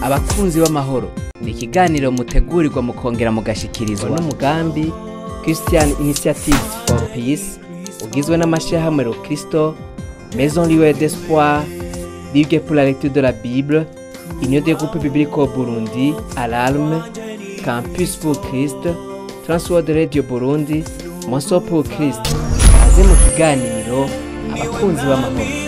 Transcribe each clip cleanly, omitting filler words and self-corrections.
Abakunzi b'amahoro ni ikiganiro mutegurirwa mukongera mugashikirizwa n'umugambi Christian Initiative for Peace, ugizwe n'amashyirahamwe Rokristo, Maison Lueur d'Espoir, Ligue pour la lecture de la Bible, Union des groupes bibliques au Burundi, Alarme, Campus pour Christ, Transworld Radio Burundi, Monso pour Christ. Kaze mu kiganiro Abakunzi b'amahoro.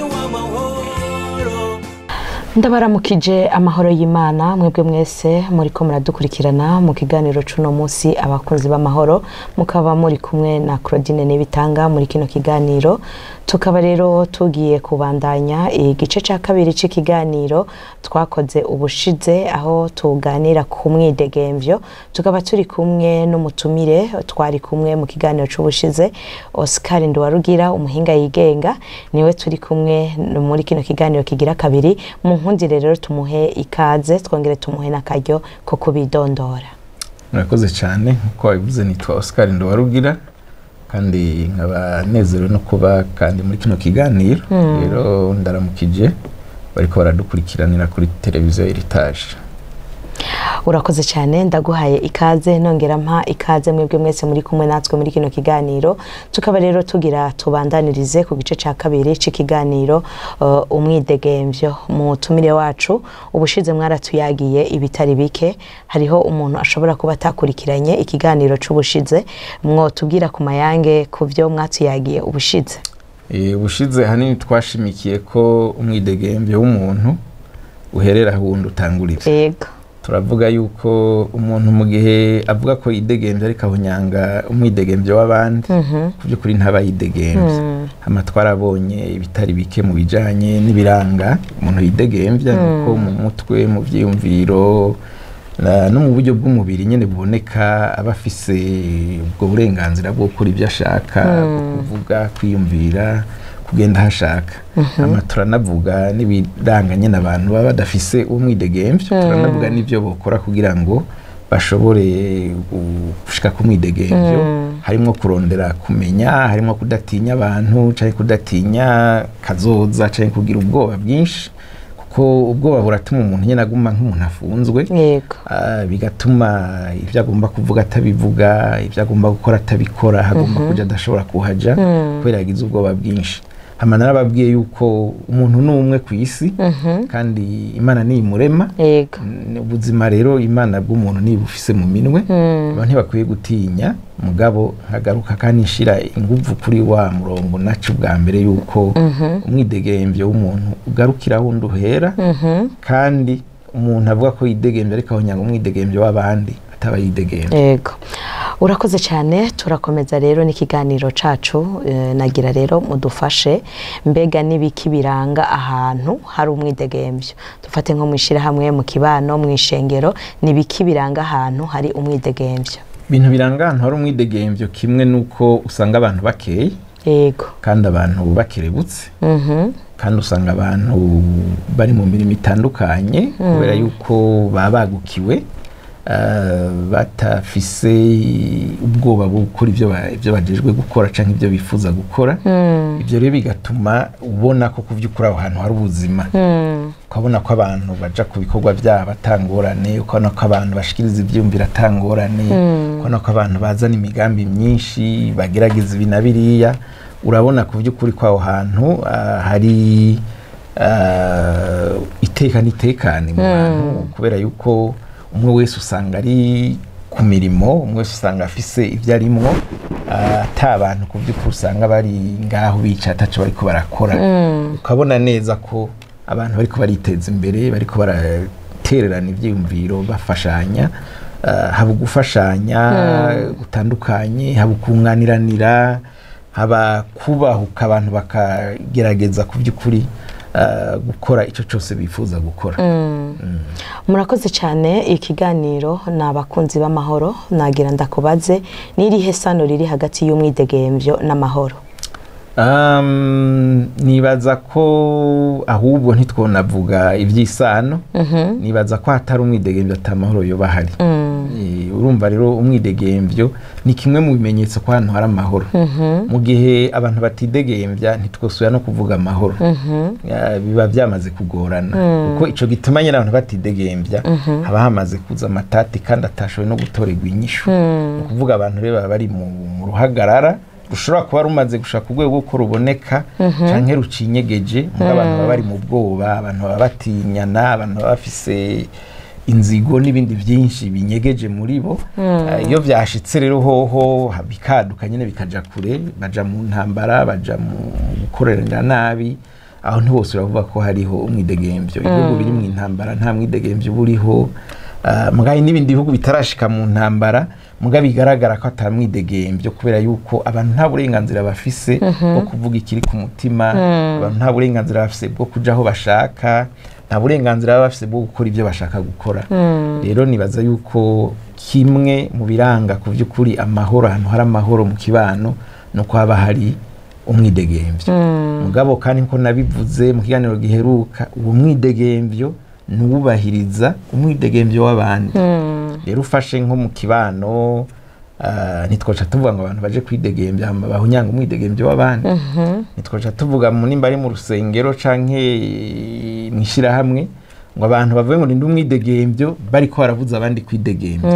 Ndabaramukije amahoro y'Imana mwebwe mwese muriko muradukurikirana mu kiganiro cuno munsi Abakunzi b'amahoro, mukaba muri kumwe na Claudine Nibitanga muri kino kiganiro. Tukaba rero tugiye kubandanya igice ca kabiri c'ikiganiro twakoze ubushize, aho tuganira ku mwidegemvyo. Tukaba turi kumwe n'umutumire twari kumwe mu kiganiro c'ubushize, Oscar Nduwarugira, umuhinga yigenga, niwe turi kumwe muri kino kiganiro kigira kabiri. Mu nkundire rero tumuhe ikaze, twongere tumuhe n'akaryo ko kubidondora. Murakoze cyane. Nkuko wabivuze, nitwa Oscar Nduwarugira, kandi nkaba nezerewe no kuba kandi muri kino kiganiro. Rero ndaramukije bariko baradukurikiranira kuri televiziyo Heritage. Urakoze cyane, ndaguhaye ikaze, nongera mpa ikaze mwebwe mwese muri kumwe natwe muri kino kiganiro. Tukaba rero tugira tubandanirize ku gice ca kabiri c'ikiganiro umwidegemvyo. Mutumire wacu, ubushize mwaratuyagiye ibitari bike. Hariho umuntu ashobora kuba atakurikiranye ikiganiro c'ubushize, mwotubwira ku mayange ku vyo mwatuyagiye ubushize? Ubushize hanini twashimikiye ko umwidegemvyo w'umuntu uherera aho uwundi utangurira. Turavuga yuko umuntu mu gihe avuga ko yidegemvye ariko ahunyanga umwidegemvyo w'abandi, ku by'ukuri ntaba yidegemvye. Hama twarabonye ibitari bike mu bijanye n'ibiranga umuntu yidegemvya, nuko mu mutwe, mu vyiyumviro no mu buryo bw'umubiri nyene buboneka, aba afise ubwo burenganzira bwo gukora ibyo ashaka, bwo kuvuga, kwiyumvira, kugenda hashaka. Hama turanavuga n'ibiranga nyene abantu baba badafise umwidegemvyo, turanavuga n'ivyo bokora kugira ngo bashobore gushika ku mwidegemvyo, harimwo kurondera kumenya, harimwo kudatinya abantu canke kudatinya kazoza canke kugira ubwoba bwinshi, kuko ubwoba buratuma umuntu nyene aguma nk'umuntu afunzwe. Bigatuma ibyo agomba kuvuga atabivuga, ibyo agomba gukora atabikora, agomba kuja adashobora kuhaja kubera yagize ubwoba bwinshi. Hama narababwiye yuko umuntu ni umwe ku isi, kandi Imana niyimurema. Ubuzima rero Imana bw'umuntu nibufise mu minwe, abantu ntibakwiye gutinya. Mugabo nkagaruka kandi nshira inguvu kuri wa murongo naco bwa mbere, yuko umwidegemvyo w'umuntu ugarukira wundi uhera, kandi umuntu avuga ko yidegemvye ariko ahonyanga umwidegemvyo w'abandi ataba yidegemvye. Yego, urakoze cyane. Turakomeza rero n'ikiganiro cacu. Nagira rero mudufashe, mbega n'ibiki biranga ahantu hari umwidegemvyo? Dufate nko mwishirahamwe, mu kibano, mw'ishengero, n'ibiki biranga ahantu hari umwidegemvyo? Ibintu biranga ahantu hari umwidegemvyo, kimwe nuko usanga abantu bakeye, kandi abantu bakerebutse, kandi usanga abantu bari mu mirimo itandukanye, kubera yuko baba bagukiwe, batafise ubwoba bwo gukora ibyo bajejwe gukora canke ibyo bifuza gukora. Ibyo rero bigatuma ubona ko ku vy'ukuri aho hantu hari ubuzima, ukabona ko abantu baja ku bikorwa vyabo atangorane, ukabona ko abantu bashikiriza ivyiyumviro atangorane, ukabona ko abantu bazana imigambi myinshi, bagerageza ibi na biriya. Urabona ku vy'ukuri ko aho hantu hari iteka n'itekane mu bantu, kubera yuko umwe wese usanga ari ku mirimo, umwe wese usanga afise ibyo arimwo, ata abantu ku by'ukuri usanga bari ngaho bicaye ataco bariko barakora. Ukabona neza ko abantu bariko bariteza imbere, bariko baratererana ivyiyumviro, bafashanya. Haba ugufashanya gutandukanye, haba ukunganiranira, haba kubahuka, abantu bakagerageza ku by'ukuri gukora ico cose bifuza gukora. Murakoze cyane. Ikiganiro ni Abakunzi b'amahoro. Nagira ndakubaze, n'irihe sano riri hagati y'umwidegemvyo n'amahoro? Nibaza ko ahubwo ntitwonavuga iby'isano. Nibaza ko hatari umwidegemvyo ata mahoro yoba ahari. Urumva rero umwidegemvyo ni kimwe mu bimenyetso ko ahantu hari amahoro. Mu gihe abantu batidegembya ntitwosubira no kuvuga amahoro. Biba byamaze kugorana, kuko ico gituma nyine abantu batidegembya haba hamaze kuza amatati kandi atashoboye no gutorerwa inyishu. Ni ukuvuga abantu rero baba bari mu ruhagarara rushobora kuba rumaze gushaka urwego rw'uko ruboneka canke rucinyegeje, muga abantu baba bari mu bwoba, abantu baba batinyana, abantu baba bafise inzigo n'ibindi byinshi binyegeje muri bo. Iyo vyashitse rero hoho bikaduka nyine bikaja kure, baja mu ntambara, baja mu gukorera nabi. Aho ntibose uravuga ko hariho umwidegemvyo. Ibihugu biri mu intambara nta mwidegemvyo buriho. Muga hari n'ibindi bihugu bitarashika mu ntambara, muga bigaragara ko ata mwidegemvyo, kubera yuko abantu nta burenganzira bafise bwo kuvuga ikiri ku mutima, abantu nta burenganzira bafise bwo kuja aho bashaka, nta burenganzira baba bafise bwo gukora ibyo bashaka gukora. Rero nibaza yuko kimwe mu biranga ku by'ukuri amahoro, ahantu hari amahoro mu kibano, nuko haba hari umwidegemvyo. Mugabo kandi nko nabivuze mu kiganiro giheruka, uwo mwidegemvyo nuwubahiriza umwidegemvyo w'abandi. Rero ufashe nko mu kibano, ntitwoca tuvuga ngo abantu baje kwidegembya bahunyanga umwidegemvyo w'abandi. Ntitwoca tuvuga mu nimba ari mu rusengero canke mwishirahamwe ngo abantu bavuge ngo ninde umwidegemvyo bariko baravuza abandi kwidegembya.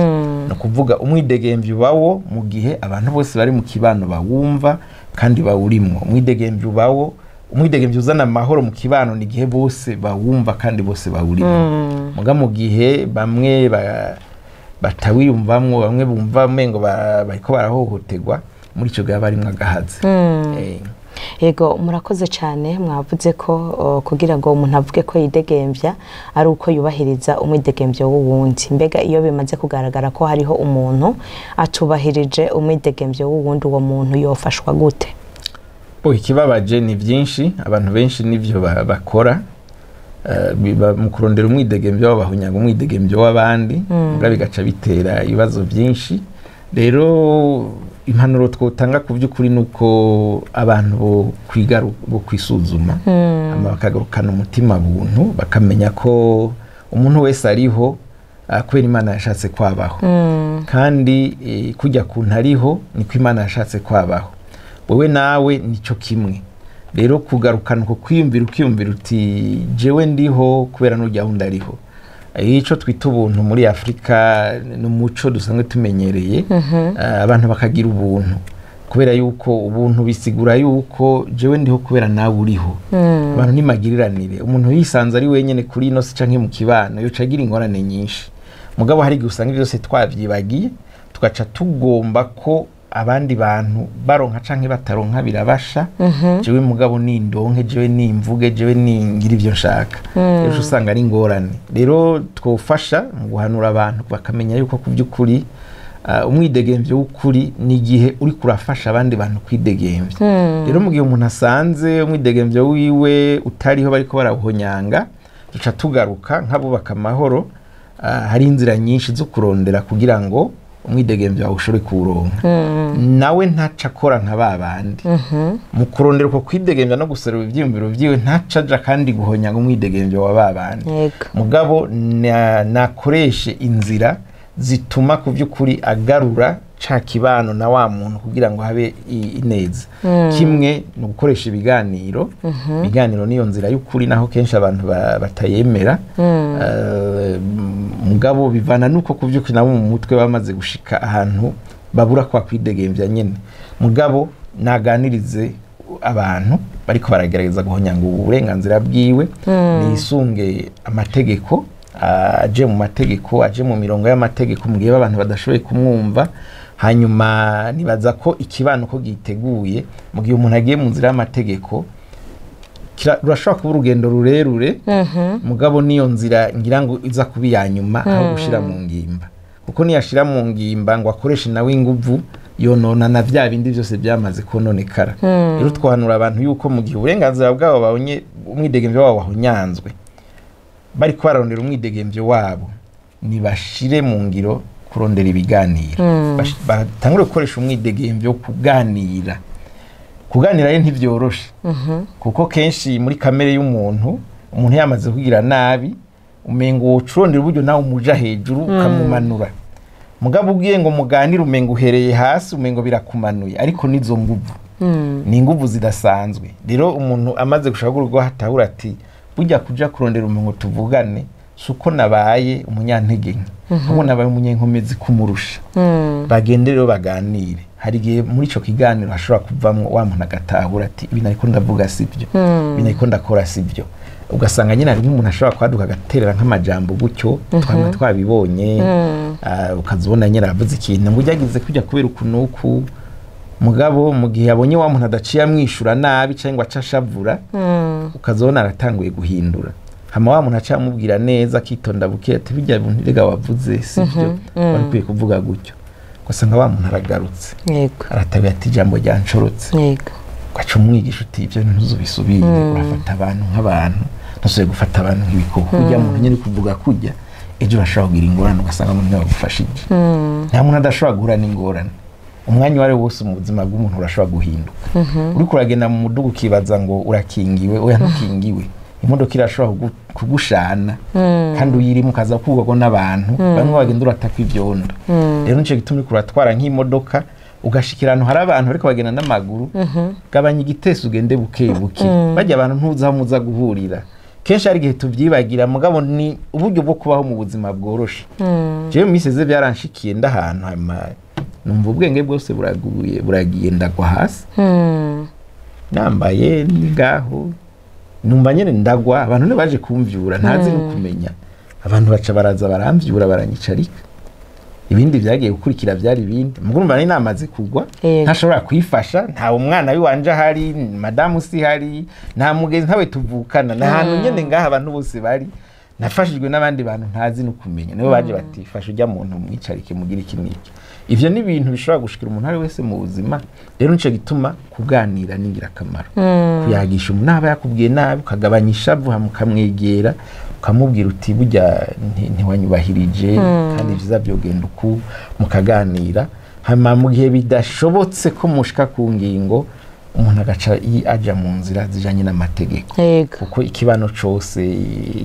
No kuvuga umwidegemvyo bawo mu gihe abantu bose bari mu kibano bawumva kandi bawurimwo. Umwidegemvyo bawo, umwidegemvyo uzana amahoro mu kibano ni gihe bose bawumva kandi bose bawurimwo. Muga mu gihe bamwe batawiyumvamwo, bamwe bumva mengo bariko barahohoterwa, muri ico gihe barimwo agahaze. Yego, murakoze cyane. Mwavuze ko kugira ngo umuntu avuge ko yidegembya ari uko yubahiriza umwidegemvyo w'uwundi. Mbega iyo bimaze kugaragara ko hariho umuntu atubahirije umwidegemvyo w'uwundi, uwo muntu yofashwa gute? Bo ikibabaje ni byinshi, abantu benshi nivyo bakora mu kurondera umwidegemvyo w'abahunyaga umwidegemvyo w'abandi, muga bigaca bitera ibibazo byinshi. Rero impanuro twotanga ku by'ukuri nuko abantu bo kwigaru bo kwisuzuma, bakagarukana umutima buntu, bakamenya ko umuntu wese ariho kubera Imana yashatse kwabaho, kandi kujya kuntu ariho niko Imana yashatse kwabaho, wewe nawe nico kimwe. Rero kugarukana uko kwiyumvira, ukiyumvira uti jewe ndiho kubera n'urya wundi ariho. Ico twita ubuntu muri Afrika n'umuco dusanzwe tumenyereye, abantu bakagira ubuntu kubera yuko ubuntu bisigura yuko jewe ndiho kubera nawe uriho. Abantu nimagiriranire, umuntu yisanze ari wenyene kuri ino si canke mu kibano yoca agira ingorane nyinshi. Mugabo hari igihe usanga byose twavyibagiye, tugaca tugomba ko abandi bantu baronka canke bataronka birabasha. Jewe mugabo nindonke, jewe nimvuge, jewe ningira ivyo nshaka. Rero usanga ari ingorane. Rero twofasha mu guhanura abantu bakamenya yuko ku by'ukuri umwidegemvyo w'ukuri ni igihe uri kurafasha abandi bantu kwidegemvya. Rero mu gihe umuntu asanze umwidegemvyo wiwe utariho bariko barawuhonyanga, duca tugaruka nk'abubaka amahoro. Hari inzira nyinshi zo kurondera kugira ngo umwidegemvyo wawe ushobore kuwuronka. Nawe ntaca akora nka babandi. Mu kurondera uko kwidegemvya no guserura ivyiyumviro vyiwe, ntaca aja kandi guhonyanga umwidegemvyo wa babandi. Mugabo nakoreshe inzira zituma ku by'ukuri agarura ca kibano na wa muntu kugira ngo habe ineza. Kimwe ni ugukoresha ibiganiro. Ibiganiro niyo nzira y'ukuri, naho kenshi abantu batayemera. Mugabo bivana nuko ku by'ukuri nabo mu mutwe bamaze gushika ahantu babura kwa kwidegemvya nyene. Mugabo naganirize abantu bariko baragerageza guhonyanga uburenganzira bwiwe, nisunge amategeko, aje mu mategeko, aje mu mirongo y'amategeko mu gihe abantu badashoboye kumwumva. Hanyuma nibaza ko ikibano ko giteguye, mu gihe umuntu agiye mu nzira y'amategeko rurashobora kuba urugendo rurerure, mugabo niyo nzira ngira ngo iza kuba iya nyuma aho gushira mu ngimba, kuko niyashira mu ngimba ngo akoreshe nawe inguvu yonona na vya bindi byose byamaze kononekara. Rero twahanura abantu yuko mu gihe uburenganzira bwabo babonye umwidegemvyo wabo wahonyanzwe, bariko bararondera umwidegemvyo wabo, nibashire mu ngiro kurondera ibiganiro. Batangure gukoresha umwidegemvyo wo kuganira. Kuganira rero ntivyoroshe, kuko kenshi muri kamere y'umuntu, umuntu yamaze kugira nabi umengo wocurondera uburyo nawe umuja hejuru ukamumanura. Mugabo ubwiye ngo muganire, umengo uhereye hasi, umengo birakumanuye, ariko nizo nguvu ni inguvu zidasanzwe. Rero umuntu amaze gushaka urwo hatahura ati burya kuja kurondera umuntu tuvugane si uko nabaye umunyantege nke, ahubwo nabaye umunyenkomezi kumurusha. Bagende rero baganire. Hari igihe muri ico kiganiro hashobora kuvamwo wa muntu agatahura ati ibi nariko ndavuga sibyo, ibi nariko ndakora sibyo. Ugasanga nyine hari nk'umuntu ashobora kwaduka agaterera nk'amajambo gutyo, twaba twabibonye, ukazibona nyine aravuze ikintu ngo ujyagize kujya kubera uku n'uku. Mugabo mu gihe abonye wa muntu adaciye amwishura nabi cyangwa aca ashavura, ukazibona aratanguye guhindura. Hama wa muntu aca amubwira neza akitonda buke ati bijya bintu rega wavuze sibyo, wari ukwiye kuvuga gutyo. Ugasanga wa muntu aragarutse, aratabiye ati ijambo ryanshorotse. Ugaca umwigisha uti ibyo ntuzubisubire, urafata abantu nk'abantu, ntusubire gufata abantu nk'ibikoko. Ujya muntu nyine kuvuga kujya ejo urashobora kugira ingorane, ugasanga umuntu yagufashije. Nta muntu adashobora guhura n'ingorane. Umwanya uwo ari wo wose mu buzima bw'umuntu urashobora guhinduka. Uriko uragenda mu muduga ukibaza ngo urakingiwe, oya ntukingiwe. Imodoka irashobora kugushana kandi uyirimo ukaza kugwako n'abantu bamwe bagenda urataka ivyondo. Rero nico gituma uriko uratwara nk'imodoka ugashikira ahantu hari abantu bariko bagenda n'amaguru, gabanya igiteso ugende buke buke. Bajya abantu ntuzi aho muza guhurira. Kenshi hari igihe tuvyibagira, mugabo ni uburyo bwo kubaho mu buzima bworoshe. Jewe mu minsi iheze byaranshikiye ndahantu hama numva ubwenge bwose buraguye, buragiye, ndagwa hasi. Nambaye ngaho numva nyene ndagwa, abantu ntibaje kumvyura, ntazi no kumenya. Abantu baca baraza baramvyura baranyicarika. Ibindi byagiye gukurikira byari ibindi. Mugabo urumva nari namaze kugwa, ntashobora kwifasha, nta umwana wiwanje ahari, madamu si hari, nta mugenzi ntawe tuvukana, nta hantu nyene ngaha abantu bose bari. Nafashijwe n'abandi bantu ntazi no kumenya, nibo baje bati fasha ujya muntu mwicarike mugire iki n'iki. Ivyo ni ibintu bishobora gushikira umuntu ari wese mu buzima. Rero nico gituma kuganira ni ingirakamaro. Kuyagisha umuntu aba yakubwiye nabi, ukagabanya ishavu, hama ukamwegera ukamubwira uti burya ntiwanyubahirije, kandi vyiza byogenda uku, mukaganira. Hama mu gihe bidashobotse ko mushika ku ngingo, umuntu agaca aja mu nzira zijanye n'amategeko. Kuko ikibano cose,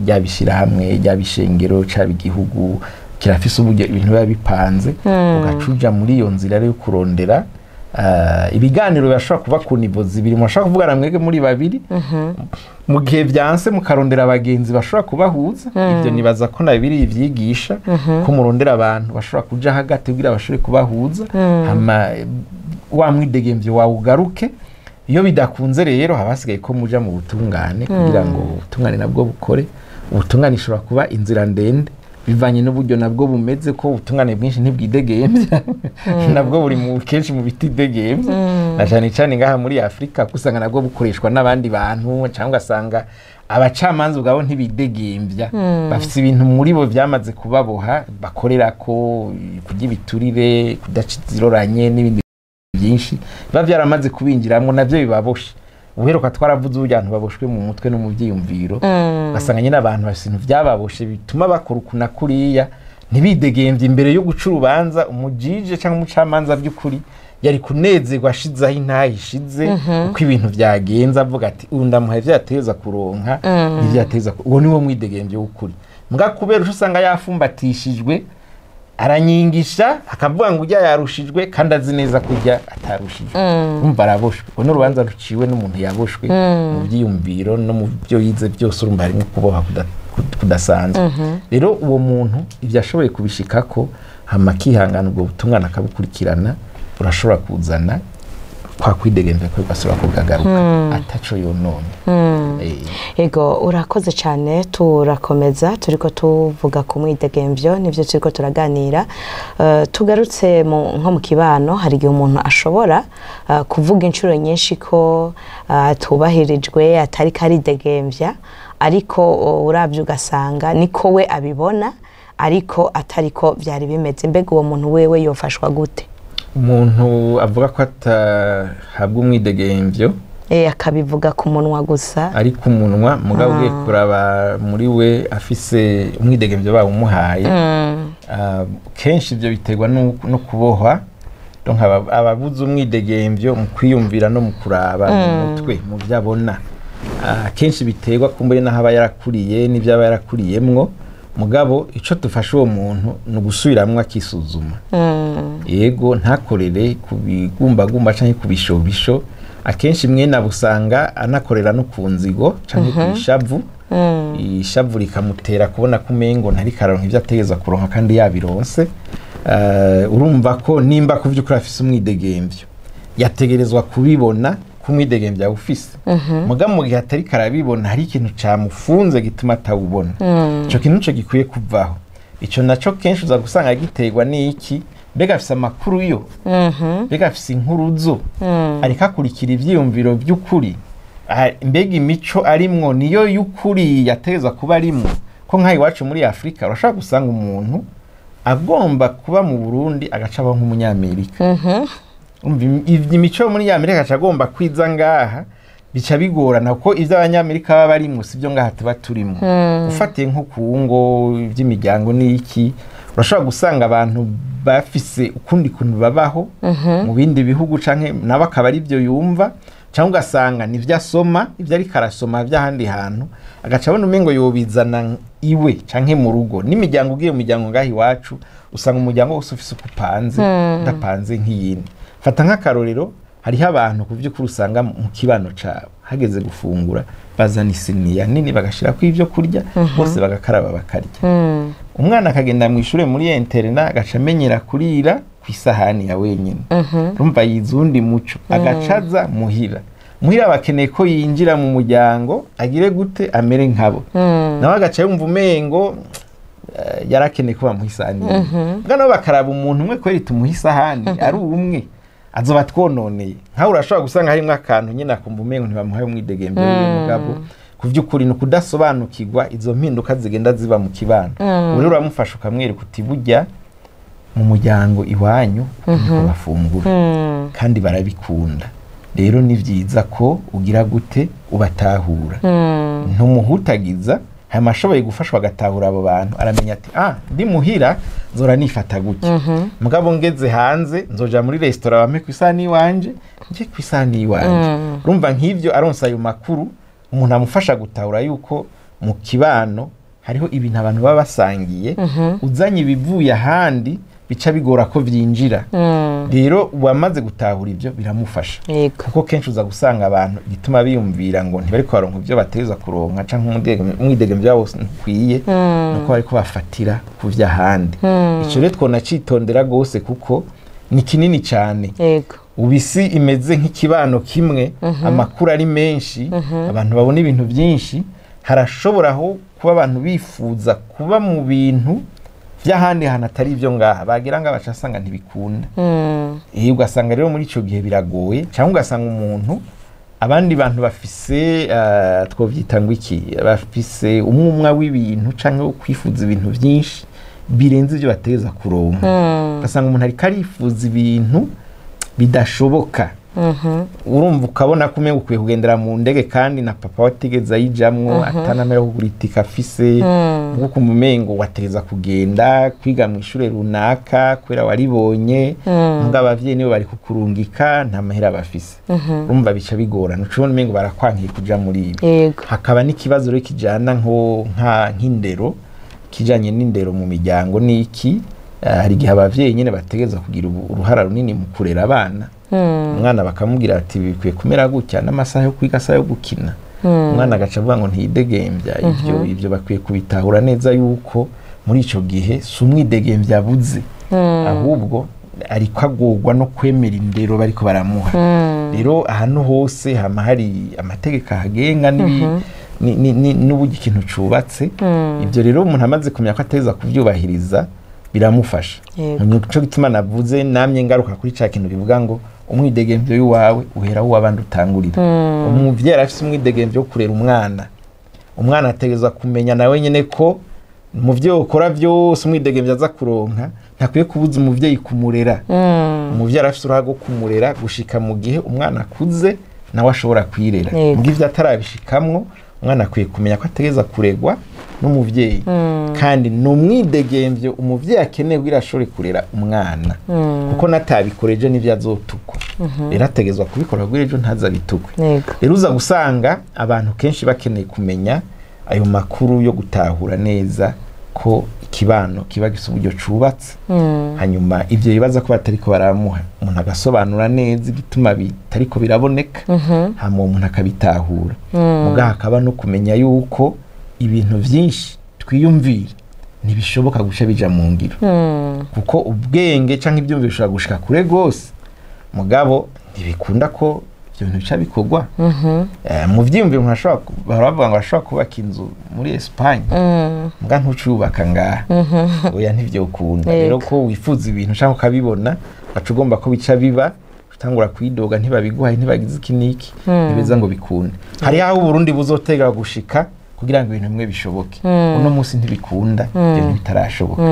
ryaba ishirahamwe, ryaba ishengero, caba igihugu, kirafise uburyo ibintu biba bipanze. Ugaca uja muri iyo nzira rero yo kurondera ibiganiro birashobora kuba ku nivo zibiri. Murashobora kuvugana mwebwe muri babiri, mu gihe vyanse mukarondera abagenzi bashobora kubahuza. Ivyo nibaza ko na bibiri ivyigisha ko murondera abantu bashobora kuja hagati kugira bashobore kubahuza, hama wa mwidegemvyo wawe ugaruke. Iyo bidakunze rero haba hasigaye ko muja mu butungane, kugira ngo ubutungane nabwo bukore. Ubutungane ishobora kuba inzira ndende bivanye n'uburyo nabwo bumeze, ko ubutungane bwinshi ntibwidegemvya, nabwo buri mu kenshi mu bitidegemvya, na cyane cyane ngaha muri Afrika, kuko usanga nabwo bukoreshwa n'abandi bantu, cyangwa ugasanga abacamanza ubwabo ntibidegemvya, bafise ibintu muri bo byamaze kubaboha bakorera ko kurya ibiturire, kudaciziroranye n'ibindi byinshi biba byaramaze kubinjiramwo, navyo bibaboshe. Uheruka twaravuze uburyo abantu baboshwe mu mutwe no mu byiyumviro, ugasanga nyine abantu bafise ibintu byababoshe bituma bakora uku na kuriya, ntibidegemvye imbere yo guca urubanza. Umujije cyangwa umucamanza by'ukuri yari kunezerwa ashize aho intahe ishize, uko ibintu byagenze, avuga ati ubu ndamuhaye ivyo yateza kuronka n'ivyo yateza, uwo niwo mwidegemvye w'ukuri. Mbwa kubera uco usanga yafumbatishijwe, aranyigisha akavuga ngo ujya yarushijwe kandi azi neza ko ujya atarushijwe, urumva araboshwe. Ubwo n'urubanza ruciwe n'umuntu yaboshwe mu byiyumviro no mu byo yize byose, urumva harimo kuboha kudasanzwe. Rero uwo muntu ibyo ashoboye kubishikako, hama akihangana, ubwo butungane akabukurikirana, burashobora kuzana kwa kwidegemvya kwe gasubira kugagaruka ataco yononye. Ego, urakoze cyane. Turakomeza turiko tuvuga ku mwidegemvyo, nivyo turiko turaganira. Tugarutse nko mu kibano, hari igihe umuntu ashobora kuvuga inshuro nyinshi ko atubahirijwe, atari karidegemvya, ariko uravye ugasanga niko we abibona, ariko atariko vyari bimeze. Mbega uwo muntu wewe yofashwa gute? Umuntu avuga ko atahabwa umwidegemvyo, Akabivuga ku munwa gusa, ari ku munwa, mugabo ugiye kuraba muri we afise umwidegemvyo bawumuhaye. Kenshi ibyo biterwa no kubohwa. Donc ababuze umwidegemvyo mu kwiyumvira no mu kuraba mu mutwe, mu byo abona, kenshi biterwa kumbure n'aho aba yarakuriye n'ibyo aba yarakuriyemwo. Mugabo ico dufasha uwo muntu ni ugusubiramwo akisuzuma. Yego, ntakorere ku bigumbagumba canke ku bishobisho. Akenshi mwene abo usanga anakorera no ku nzigo canke ku ishavu. Ishavu rikamutera kubona ko umengo ntariko araronka ivyo ategerezwa kuronka kandi yabironse. Urumva ko nimba ku vy'ukuri afise umwidegemvyo, yategerezwa kubibona ko umwidegemvyo awufise. Mugabo mu gihe atariko arabibona, hari ikintu camufunze gituma atawubona. Ico kintu nico gikwiye kuvaho. Ico naco kenshi uza gusanga giterwa n'iki? Mbega afise amakuru yo? Mbega afise inkuru zo? Ariko akurikira ivyiyumviro vy'ukuri? Mbega imico arimwo niyo y'ukuri yategerezwa kuba arimwo? Ko nk'aha iwacu muri Afurika urashobora gusanga umuntu agomba kuba mu Burundi agaca aba nk'umunyamerika. Umva, imico yo muri Amerika agaca agomba kwiza ngaha, bica bigorana kuko ivyo abanyamerika baba barimwo sivyo ngaha tuba turimwo. Ufatiye nko ku ngo ivy'imiryango n'iki, urashobora gusanga abantu bafise ukundi kuntu babaho mu bindi bihugu, canke nabo akaba ari byo yumva, cyangwa ugasanga nivyo asoma, ivyo ariko arasoma vy'ahandi hantu, agaca abona umengo yobizana iwe canke mu rugo n'imiryango. Ugiye mu miryango ngaha iwacu, usanga umuryango wose ufise uko upanze, udapanze nk'iyindi. Fata nk'akarorero, hariho abantu ku vy'ukuri usanga mu kibano cabo hageze gufungura bazana isiniya nini, bagashirako ivyo kurya, bose bagakaraba, bakarya. Umwana akagenda mu ishure muri internat, agaca amenyera kurira ku isahani ya wenyine. Urumva yize uwundi muco. Agacaza muhira, muhira bakeneye ko yinjira mu muryango, agire gute, amere nkabo, nawe agaca yumva umengo yarakeneye ko bamuha isahani imwe. Mbwa nabo bakaraba umuntu umwe, kweri tumuha isahani ari umwe azoba twononeye. Nkawe urashobora gusanga harimwo akantu nyine akumva umengo ntibamuhaye umwidegemvyo wiwe. Mugabo ku vy'ukuri ni ukudasobanukirwa izo mpinduka zigenda ziba mu kibano. Ubu rero uramufasha, ukamwereka uti burya mu muryango iwanyu uku niko bafungura kandi barabikunda, rero ni vyiza ko ugira gute, ubatahura, ntumuhutagiza. Hanyuma ashoboye gufashwa agatahura abo bantu, aramenya ati ndi muhira nzora nifata gutya, mugabo ngeze hanze nzoja muri resitora bampe ku isahani iwanje, nje ku isahani iwanje. Urumva nk'ivyo aronse ayo makuru, umuntu amufasha gutahura yuko mu kibano hariho ibintu abantu baba basangiye, uzanye ibivuye ahandi bica bigora ko vyinjira. Rero uwamaze gutahura ibyo biramufasha, kuko kenshi uza gusanga abantu igituma biyumvira ngo ntibariko baronka ibyo bateza kuronka canke umwidegemvyo wabo ntukwiye, nuko bariko bafatira ku vy'ahandi. Ico rero twonacitondera gose kuko ni kinini cane. Ubu isi imeze nk'ikibano kimwe, amakuru ari menshi, abantu babona ibintu byinshi. Harashobora aho kuba abantu bifuza kuba mu bintu by'ahandi hantu atari ibyo ngaha, bagira ngo baca asanga ntibikunda. Ugasanga rero muri icyo gihe biragoye, cyangwa ugasanga umuntu abandi bantu bafise twovyita ngo iki, bafise umwumwa w'ibintu canke wo kwifuza ibintu byinshi birenze ibyo bateza kuronka. Ugasanga umuntu ariko arifuza ibintu bidashoboka. Urumva ukabona ko umenga ukwiye kugendera mu ndege kandi na papa watigeze ayijamwo, atanamera kugura itike afise, nkuko umengo wategeza kugenda kwiga mu ishure runaka kubera waribonye, mbwa abavyeyi nibo bari kukurungika, nta mahera bafise. Urumva bica bigorana, uca ubona umengo barakwankiye kuja muri ibi. Hakaba n'ikibazo rero kijana nk'indero, kijanye n'indero mu miryango n'iki. Hari igihe abavyeyi nyene bategereza kugira uruhara runini mu kurera abana. Umwana bakamubwira ati bikwiye kumera gutya, n'amasaha yo kwiga, asaha yo gukina. Umwana agaca avuga ngo ntiyidegembya. Ivyo bakwiye kubitahura neza yuko muri ico gihe si umwidegembya abuze, ahubwo ariko agorwa no kwemera indero bariko baramuha. Rero ahantu hose hama hari amategeko ahagenga n'uburyo ikintu cubatse. Ibyo rero umuntu amaze kumenya ko ateza kuvyubahiriza, biramufasha. Nico gituma navuze namye ngaruka kuri ca kintu bivuga ngo umwidegemvyo w'iwawe uhera aho uw'abandi utangurira. Umuvyeyi arafise umwidegemvyo wo kurera umwana. Umwana ategerezwa kumenya nawe nyene ko mu vyo ukora vyose umwidegemvyo aza kuronka ntakwiye kubuza umuvyeyi kumurera. Umuvyeyi arafise uruhara rwo kumurera gushika mu gihe umwana akuze nawe ashobora kwirera. Muga ivyo atarabishikamwo, umwana akwiye kumenya ko ategereza kuregwa n'umuvyeyi, kandi ni umwidegemvyo umuvyeyi akeneye kugira ashobore kurera umwana, kuko natabikoreje n'ivyo azotukwa. Rero ategerezwa kubikora kugira ejo ntazabitukwe. Rero uza gusanga abantu kenshi bakeneye kumenya ayo makuru yo gutahura neza. ko ikibano kiba gifise uburyo cubatse, hanyuma ivyo bibaza ko batariko baramuha, umuntu agasobanura neza igituma bitariko biraboneka, hama uwo muntu akabitahura. Muga hakaba no kumenya yuko ibintu vyinshi twiyumvira ntibishoboka guca bija mu ngiro, kuko ubwenge canke ivyumviro bishobora gushika kure gose, mugabo ntibikunda ko ivyo bintu bica bikorwa. Mu vyiyumviro umuntu ashobora bahora bavuga ngo ashobora kubaka inzu muri Espagne, muga ntucubaka ngaha, oya ntivyokunda. Rero ko wifuza ibintu canke ukabibona, ugaca ugomba ko bica biba, utangura kwidoga ntibabiguhaye, ntibagize iki n'iki, ntibeza ngo bikunde. Hari aho Uburundi buzotega gushika kugira ngo ibintu bimwe bishoboke. Uno munsi ntibikunda, ibyo bintu bitarashoboka.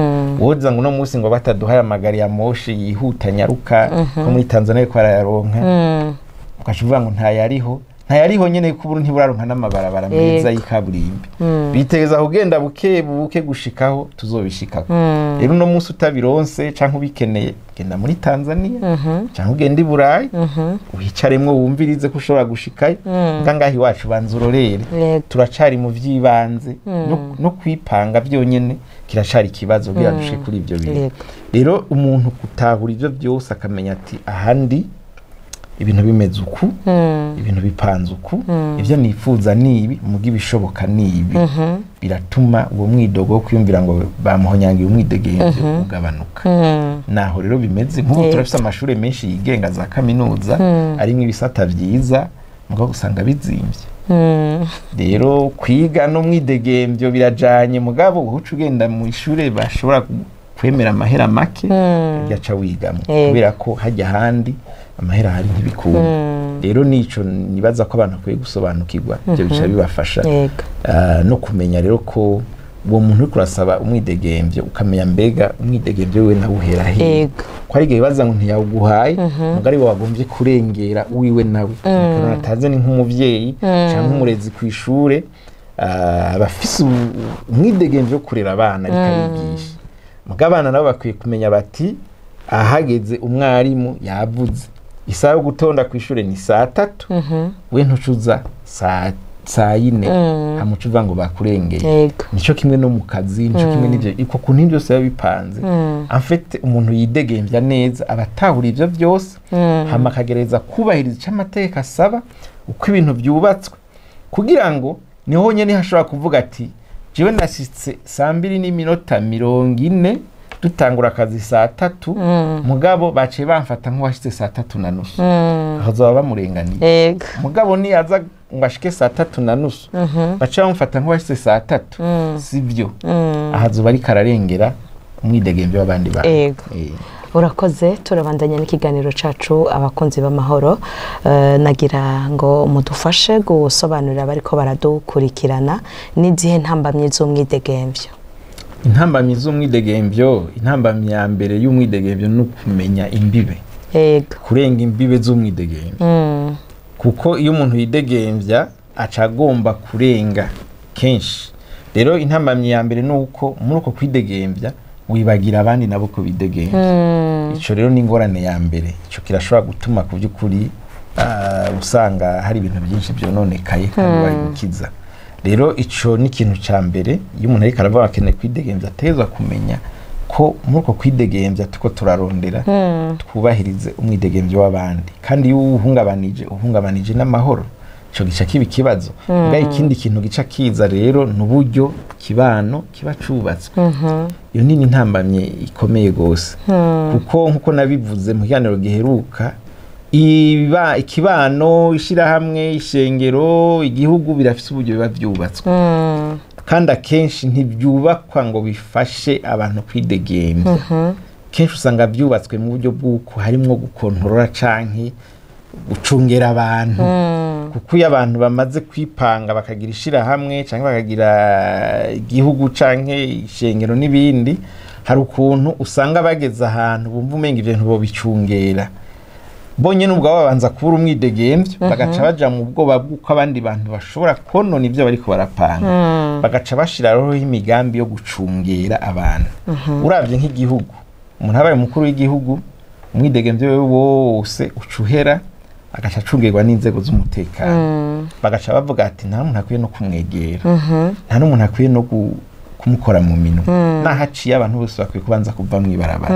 Woza ngo uno munsi ngo bataduhaye amagari ya moshi yihuta nyaruka ko muri Tanzania ko barayaronka, ugaca uvuga ngo ntayariho, ntayariho nyene ko Uburundi ntiburaronka n'amabarabara meza y'ikaburimbi. Bitegeza kugenda buke buke gushikaho tuzobishikako. Rero uno munsi utabironse canke ubikeneye, genda muri Tanzania canke ugende i Burayi, wicaremwo wumvirize ko ushobora gushikayo. Mbwa ngaha iwacu banza urorere, turacari mu vy'ibanze, no kwipanga vyonyene kiracari ikibazo kugira dushike kuri ivyo bintu. Rero umuntu gutahura ivyo vyose akamenya ati ahandi ibintu bimeze uku, ibintu bipanze uku, ivyo nifuza nibi, muga ibishoboka nibi, biratuma uwo mwidogo wo kwiyumvira ngo bamuhonyangiye umwidegemvyo ugabanuka. Naho rero bimeze nk'ubu turafise amashure menshi yigenga za kaminuza arimwo ibisata vyiza, mugabo usanga bizimvye. Rero kwiga n'umwidegemvyo birajanye, mugabo uca ugenda mu ishure bashobora kwemera amahera make, ugaca wigamwo, kubera ko hajya ahandi amahera hari ntibikunda. Rero nico nibaza ko abantu bakwiye gusobanukirwa, ibyo bica bibafasha no kumenya rero ko uwo muntu uriko urasaba umwidegemvyo, ukamenya mbega umwidegemvyo wiwe nawe uhera hehe, ko hari igihe bibaza ngo ntiyawuguhaye, muga ari we wagombye kurengera uwiwe nawe. Akarorero atazi ni nk'umuvyeyi canke umurezi kw'ishure, aba afise umwidegemvyo wo kurera abana ariko abigisha, muga abana nabo bakwiye kumenya bati ahageze umwarimu yavuze isaha yo gutonda kw'ishure ni saa 3, we ntucuza saa 4, hamuca uvuga ngo bakurengeye. Nico kimwe no mu kazi, nico kimwe n'ivyo, iko kuntu byose biba bipanze. En fait umuntu yidegemvya neza abatahura ivyo byose, hama akagereza kubahiriza ico amategeko asaba, uko ibintu vyubatswe, kugira ngo niho nyene hashobora kuvuga ati jewe nashitse saa 2:40 dutangura akazi saa 3, mugabo baciye bamfata nk'uwashitse saa 3:30, aho bamurenganiye. Mugabo ni aza ngo ashike saa 3:30, baciye bamufata nk'uwashitse saa 3, sivyo, ahazoba ariko ararengera umwidegemvyo w'abandi bantu. Urakoze. Turabandanya n'ikiganiro cacu abakunzi b'amahoro. Nagira ngo mudufashe gusobanurira abariko baradukurikirana n'izihe ntambamyi z'umwidegemvyo. Intambamyi z'umwidegemvyo, intambamyi ya mbere y'umwidegemvyo ni ukumenya imbibe. Kurenga imbibe z'umwidegemvyo. Kuko iyo umuntu yidegemvya aca agomba kurenga kenshi. Rero intambamyi ya mbere ni uko muri uko kwidegemvya wibagira abandi nabo ko bidegemvya. Ico rero ni ingorane ya mbere. Ico kirashobora gutuma ku by'ukuri usanga hari ibintu byinshi byononekaye kandi bari gukiza. Rero ico ni ikintu ca mbere iyo umuntu ariko aravuga akeneye kwidegemvya, ategerezwa kumenya ko muri uko kwidegemvya tuko turarondera twubahirize umwidegemvyo w'abandi, kandi iyo uhungabanije uhungabanije n'amahoro, ico gica kiba ikibazo. Mbwa ikindi kintu gica kiza rero n'uburyo kibano kiba cubatswe. Iyo ni intambamye ikomeye gose, kuko nkuko nabivuze mu kiganiro giheruka, ikibano, ishirahamwe, ishengero, igihugu birafise uburyo biba vyubatswe, kandi akenshi ntibyubakwa ngo bifashe abantu kwidegemvya. Kenshi usanga byubatswe mu buryo bw'uko harimwo gukontorora canke gucungera abantu, kuko iyo abantu bamaze kwipanga bakagira ishirahamwe canke bakagira igihugu canke ishengero n'ibindi, hari ukuntu usanga bageze ahantu bumva umenga ivyo bintu bobicungera bonyene ubwabo, babanza kubura umwidegemvyo, bagaca baja mu bwoba bw'uko abandi bantu bashobora konona ivyo bariko barapanga, bagaca bashiraho imigambi yo gucungera abantu. Uravye nk'igihugu, umuntu abaye umukuru w'igihugu, umwidegemvyo wewe wose ucuhera, agaca acungerwa n'inzego z'umutekano, bagaca bavuga ati nta muntu akwiye no kumwegera, nta n'umuntu akwiye no Kumukora mu minwe, nahaciye abantu bose bakwiye kubanza kuva mu ibarabara.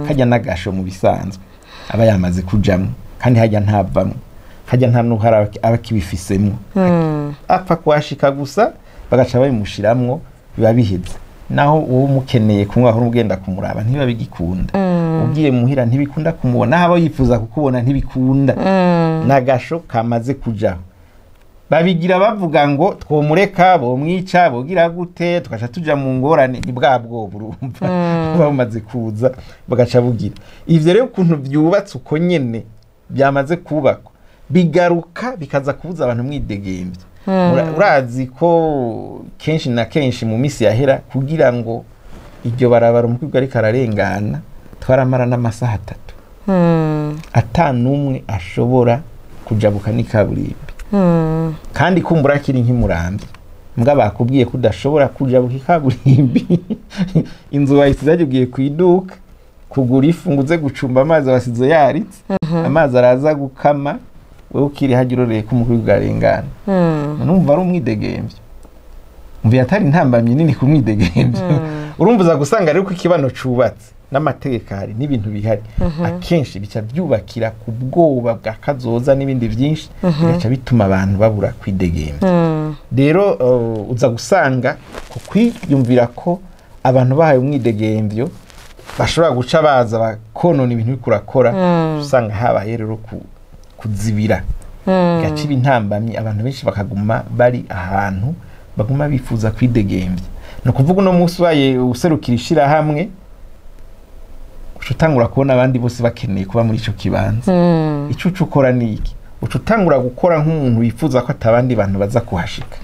Hajya n'agasho mu bisanzwe aba yamaze kujamwo, kandi hajya ntavamwo, hajya nta n'uhara aba akibifisemo. Apfa kuhashika gusa bagaca babimushiramwo, biba biheze. Naho uwo umukeneye kunywa aho ugenda kumuraba ntibiba bigikunda, ugiye muhira ntibikunda kumubona, naho aba yifuza kukubona ntibikunda. N'agasho kamaze kujaho. Babigira bavuga ngo twomureka, bomwica, bogira gute, tugaca tuja mu ngorane. Ni bwa bwoba urumva buba bumaze kuza, bagaca bugira ivyo. Rero ukuntu vyubatse uko nyene byamaze kubakwa, bigaruka bikaza kubuza abantu mwidegembya. Urazi ko kenshi na kenshi mu misi yahera, kugira ngo iryo barabara umukobwa ariko ararengana, twaramara n'amasaha 3 ata n'umwe ashobora kujabuka n'ikaburimbi. Kandi kumbura kiri nk'imurambi, mbwa bakubwiye ko udashobora kujabuka ikaburimbi, inzu wayisize ugiye ku iduka kugura ifu ngo uze gucumba, amazi wasize yaritse, amazi araza gukama, wowe ukiri hajya uroreye ko umukuru arengana. Numva ari umwidegemvyo, umva atari intambamyi nini ku mwidegemvyo. Urumva uza gusanga rero ko ikibano cubatse n'amategeko ahari n'ibintu bihari, akenshi bica byubakira ku bwoba bwa kazoza n'ibindi byinshi, bigaca bituma abantu babura kwidegembya. Rero uza gusanga ku kwiyumvira ko abantu bahaye umwidegemvyo bashobora guca baza bakonona ibintu uriko urakora, usanga habaye rero kuzibira, gaca iba intambamyi, abantu benshi bakaguma bari ahantu baguma bifuza kwidegembya. Ni ukuvuga uno munsi ubaye userukira ishirahamwe, uca utangura kubona abandi bose bakeneye kuba muri ico kibanza. Ico uca ukora ni iki? Uca utangura gukora nk'umuntu wifuza ko atabandi bantu baza kuhashika,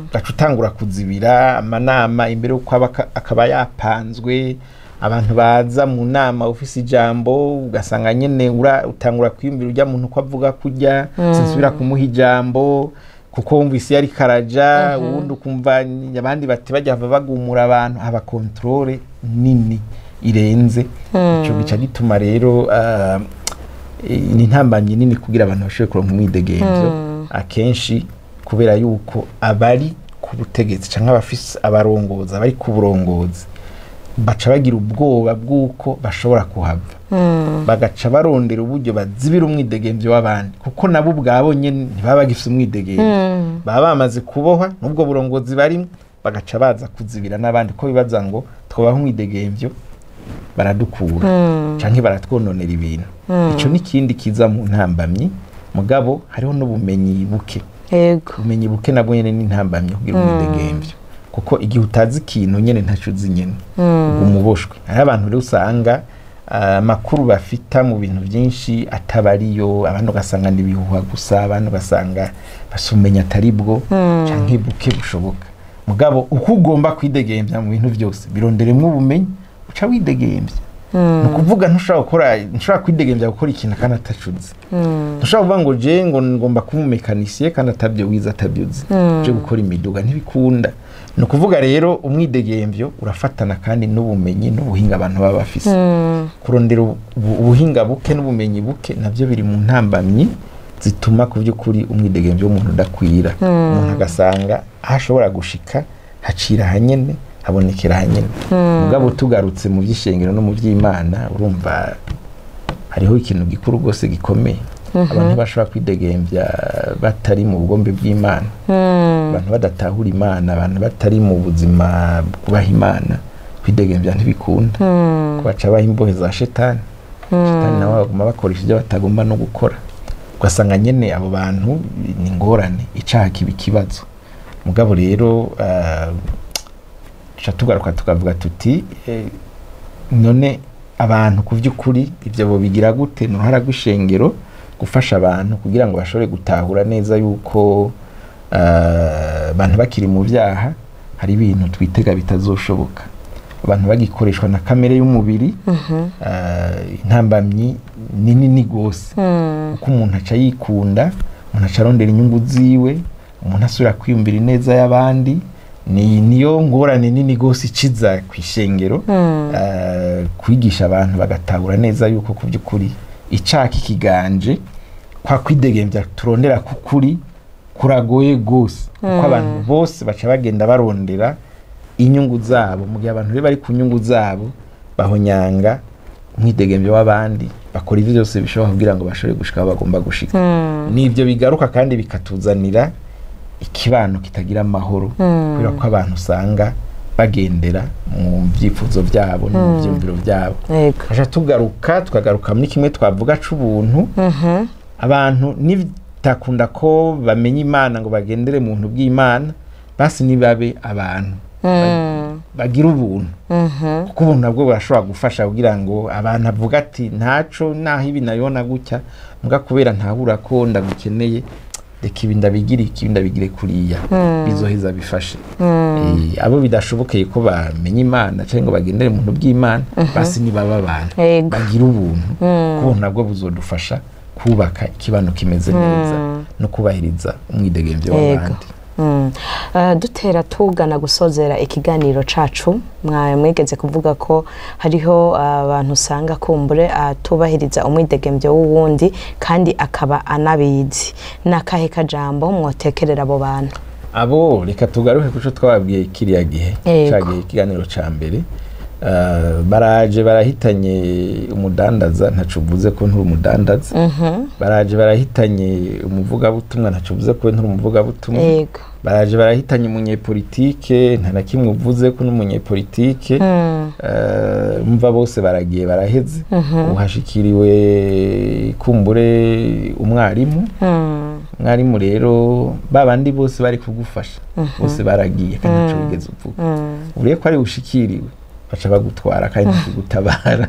ugaca utangura kuzibira amanama imbere y'uko akaba yapanzwe. Abantu baza mu nama ufise ijambo, ugasanga nyene utangura kwiyumvira urya muntu ko avuga kurya, sinsubira kumuha ijambo kuko wumvise yari karaja. Uwundi ukumva abandi bati bajya bagumura abantu, haba contrôle nini irenze. Ico gica gituma rero ni intambamyi nini kugira abantu bashobore kuronka umwidegemvyo akenshi, kubera yuko abari ku butegetsi canke abafise abarongozi, abari ku burongozi, baca bagira ubwoba bw'uko bashobora kuhava, bagaca barondera uburyo bazibira umwidegemvyo w'abandi, kuko nabo ubwabo nyene ntibaba bagifise umwidegemvyo, baba bamaze kubohwa n'ubwo burongozi barimwo, bagaca baza kuzibira n'abandi ko bibaza ngo twobaha umwidegemvyo baradukura canke baratwononera ibintu. Ico ni ikindi kiza mu ntambamyi. Mugabo hariho n'ubumenyi buke. Ubumenyi buke nabwo nyene ni intambamyi kugira umwidegemvyo, kuko igihe utazi ikintu nyene, ntaco uzi nyene, uguma uboshwe. Hariho abantu rero usanga amakuru bafita mu bintu byinshi atabariyo, abandi ugasanga ni ibihuha gusa, abandi ugasanga basumenya atari bwo canke buke bushoboka. Mugabo uko ugomba kwidegembya mu bintu byose, bironderemwo ubumenyi, uca widegembya. Ni ukuvuga ntushobora gukora, ntushobora kwidegembya gukora ikintu kandi atacuzi. Ntushobora kuvuga ngo je ngo ngomba kuba umumécanicien kandi atabyo wize, atabyo uzi, je gukora imiduga, ntibikunda. Ni ukuvuga rero umwidegemvyo urafatana kandi n'ubumenyi n'ubuhinga abantu baba bafise. Kurondera ubuhinga buke n'ubumenyi buke nabyo biri mu ntambamyi zituma ku by'ukuri umwidegemvyo w'umuntu udakwira, umuntu agasanga aho ashobora gushika hacira hanyene, habonekera hanyene. Mugabo tugarutse mu by'ishengero no mu by'Imana, urumva hariho ikintu gikuru rwose gikomeye: abantu bashobora kwidegembya batari mu bugombe bw'Imana, abantu badatahura Imana, abantu batari mu buzima bwubaha Imana, kwidegembya ntibikunda, ko baca baha imbohe za shetani. Shetani nawe baguma bakoresha ibyo batagomba no gukora, ugasanga nyene abo bantu ni ingorane, icaha kiba ikibazo. Mugabo rero tuca tugaruka tukavuga tuti none abantu ku by'ukuri ibyo bobigira gute? Ni uruhara rw'ishengero gufasha abantu kugira ngo bashobore gutahura neza yuko abantu bakiri mu byaha hari ibintu twitega bitazoshoboka, abantu bagikoreshwa na kamere y'umubiri, intambamyi ni nini gose, kuko umuntu aca yikunda, umuntu aca arondera inyungu ziwe, umuntu asubira kwiyumvira ineza y'abandi. Ni niyo ngorane nini gose ikiza ku ishengero, kwigisha abantu bagatahura neza yuko ku by'ukuri icaha kikiganje, kwa kwidegembya turondera kukuri kuragoye gose, kuko abantu bose baca bagenda barondera inyungu zabo. Mu gihe abantu bari ku nyungu zabo bahonyanga umwidegemvyo w'abandi, bakora ivyo byose bishoboka kugira ngo bashobore gushika aho bagomba gushika. Nivyo bigaruka kandi bikatuzanira ikibano kitagira amahoro, kubera ko abantu usanga bagendera mu byifuzo byabo no mu byumviro byabo. Aje tugaruka tukagaruka muri kimwe twavuga c'ubuntu. Abantu nitakunda ko bamenye Imana ngo bagendere mu buntu bw'Imana, basi nibabe abantu bagira ubuntu, kuko ubuntu nabwo burashobora gufasha kugira ngo abantu avuga ati ntaco naho ibi nabibona gutya, mbwa kubera ntabura ko ndagukeneye, reka ibi ndabigire, ibi ndabigire kuriya, bizoheza bifashe. Abo bidashobokeye ko bamenya Imana cyangwa ngo bagendere mu buntu bw'Imana, basi nibaba abantu bagira ubuntu, kuko ubuntu nabwo buzodufasha kubaka ikibano kimeze neza no kubahiriza umwidegemvyo w'abandi. Dutera tugana gusozera ikiganiro cacu, mwegeze kuvuga ko hariho abantu usanga kumbure atubahiriza umwidegemvyo w'uwundi kandi akaba anabizi. Nakahe kajambo mwotekerera abo bantu? Abo reka tugaruke kuco twababwiye kiriya gihe cagiye ikiganiro ca mbere. Baraje barahitanye umudandaza, ntaco uvuze ko nturi umudandaza. Baraje barahitanye umuvugabutumwa, ntaco uvuze ko nturi umuvugabutumwa. Baraje barahitanye umunyepolitike, nta na kimwe uvuze ko n'umunyepolitike. Umva bose baragiye baraheze. Uhashikiriwe kumbure umwarimu. Mwarimu rero babandi bose bari kugufasha bose baragiye kandi ntaco wigeze uvuga. Uriye ko ari ushikiriwe baca bagutwara kandi gutabara.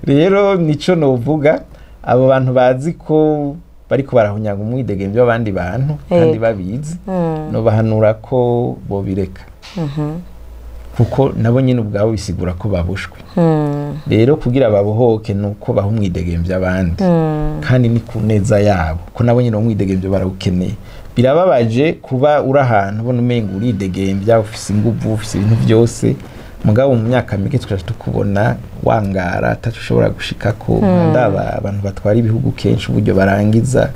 Rero nico novuga, abo bantu bazi ko bariko barahunyaga umwidegemvyo w'abandi bantu kandi babizi, no bahanura ko bobireka, kuko nabo nyine ubwabo bisigura ko babushwe. Rero kugira babohoke nuko baha umwidegemvyo abandi, kandi ni ku neza yabo, ko nabo nyine umwidegemvyo barawukeneye. Birababaje kuba uri ahantu ubona umenga uridegemvya, ufise inguvu, ufise ibintu byose, mugabo mu myaka mike tukaje tukubona wangara ataco ushobora gushikako. Ndaba abantu batwara ibihugu kenshi uburyo barangiza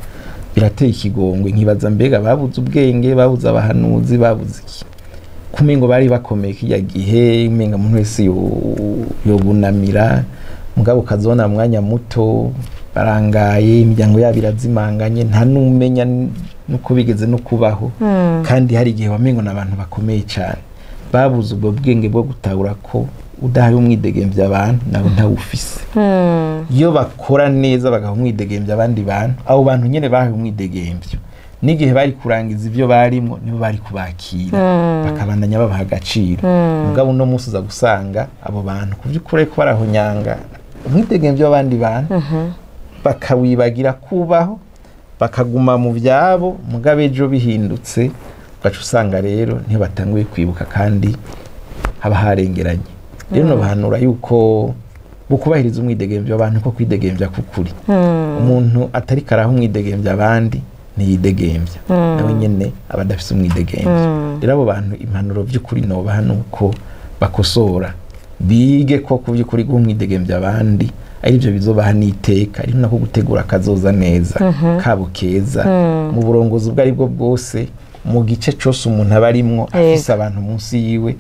birateye ikigongwe, nkibaza mbega babuze ubwenge, babuze abahanuzi, babuze iki? Kumengo bari bakomeye kirya gihe, umenga umuntu wese yobunamira, mugabo ukazona mwanya muto barangaye, imiryango yabo irazimanganye, nta numenya nuko bigeze no kubaho. Kandi hari igihe wamengo n'abantu bakomeye cyane babuze ubwo bwenge bwo gutahura ko udahaye umwidegemvya abantu nabo ntawufise. Iyo bakora neza bagaha umwidegemvya abandi bantu, abo bantu nyene bahaye umwidegemvyo n'igihe bari kurangiza ivyo barimo nibo bari kubakira, bakabandanya babaha agaciro. Mugabo uno munsi uza gusanga abo bantu kuvyukuri ko barahonyanga umwidegemvyo w'abandi bantu, bakawibagira kubaho, bakaguma mu vyabo, mugabo ejo bihindutse ugaca usanga rero ntibatanguye kwibuka kandi haba harengeranye. Rero nobahanura yuko bukubahiriza umwidegemvyo w'abantu, ko kwidegemvya kukuri. Umuntu atari karaho umwidegemvya abandi ntiyidegemvya, nawe nyene aba adafise umwidegemvyo. Rero abo bantu impanuro vy'ukuri nobaha nuko bakosora, bige ko kuvy'ukuri guha umwidegemvya abandi ari byo bizobaha n'iteka, ari nako gutegura akazoza neza kabo keza mu burongozi ubwo aribwo bwose, mu gice cose umuntu aba arimwo afise abantu munsi yiwe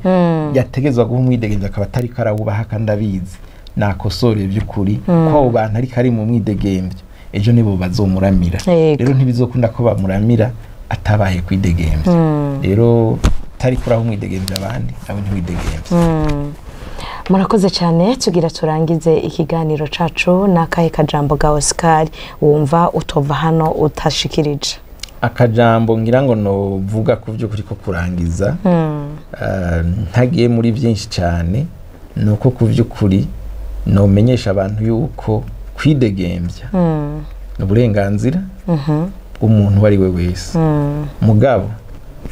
yategezwa guha umwidegemvyo akaba atari karawubaha kandi abizi, nakosore by'ukuri ko abo bantu ariko ari mu mwidegemvyo ejo nibo bazomuramira. Rero ntibizokunda ko bamuramira atabaye kwidegemvya. Rero tari kuraho umwidegemvya abandi nawe ntiwidegemvya. Murakoze cyane. Tugira turangize ikiganiro cacu n'akahe kajambo ga Oscar wumva utova hano utashikirije? Akajambo ngira ngo novuga ku vy'ukuri ko kurangiza, ntagiye muri byinshi cyane, nuko ku vy'ukuri nomenyesha abantu yuko kwidegemvya n'uburenganzira bw'umuntu wari we wese. Mugabo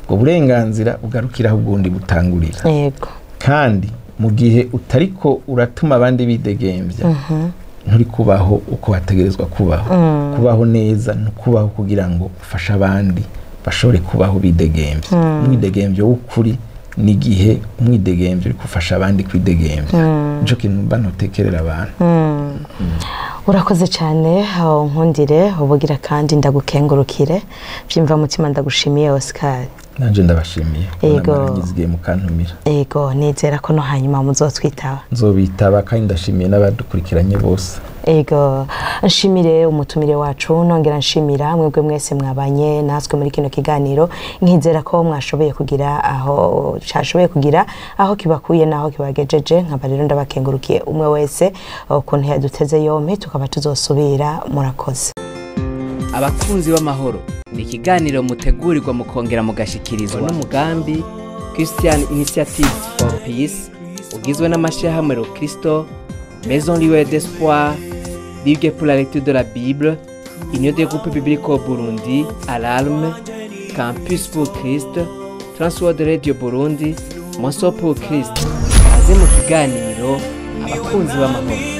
ubwo burenganzira bugarukiraho ubwundi butangurira. Kandi mu gihe utariko uratuma abandi bidegemvya, nturi kubaho uko bategerezwa kubaho. Kubaho neza no kubaho kugira ngo ufashe abandi bashobore kubaho bidegemvya. Umwidegemvyo w'ukuri ni igihe umwidegemvyo uri gufasha abandi kwidegemvya. Nico kintu mba notekerera abantu. Urakoze cyane, aho nkundire ubugira kandi ndagukengurukire byimva mutima, ndagushimiye Oscar. Nanje ndabashimiye. Yego. Mwarangiza igihe mukantumira. Ego, nizera ko no hanyuma muzotwitaba. Nzobitaba, kandi ndashimiye n'abadukurikiranye bose. Ego, nshimire umutumire wacu, nongera nshimira mwebwe mwese mwabanye natwe muri kino kiganiro. Nkizera ko mwashoboye kugira aho cyashoboye kugira aho kibakuye n'aho kibagejeje. Nkaba rero ndabakengurukiye umwe wese ukuntu yaduteze yompi, tukaba tuzosubira. Murakoze. Abakunzi b'amahoro ni ikiganiro mutegurirwa mukongera mugashikirizwa n'umugambi Christian Initiative for Peace, ugizwe n'amashyirahamwe Rokristo, Maison Libre d'Espoir, Ligue pour la lecture de la Bible, Union des groupes bibliques au Burundi, Alarme, Campus pour Christ, Transworld Radio Burundi, Monso pour Christ. Kaze mu kiganiro Abakunzi b'amahoro.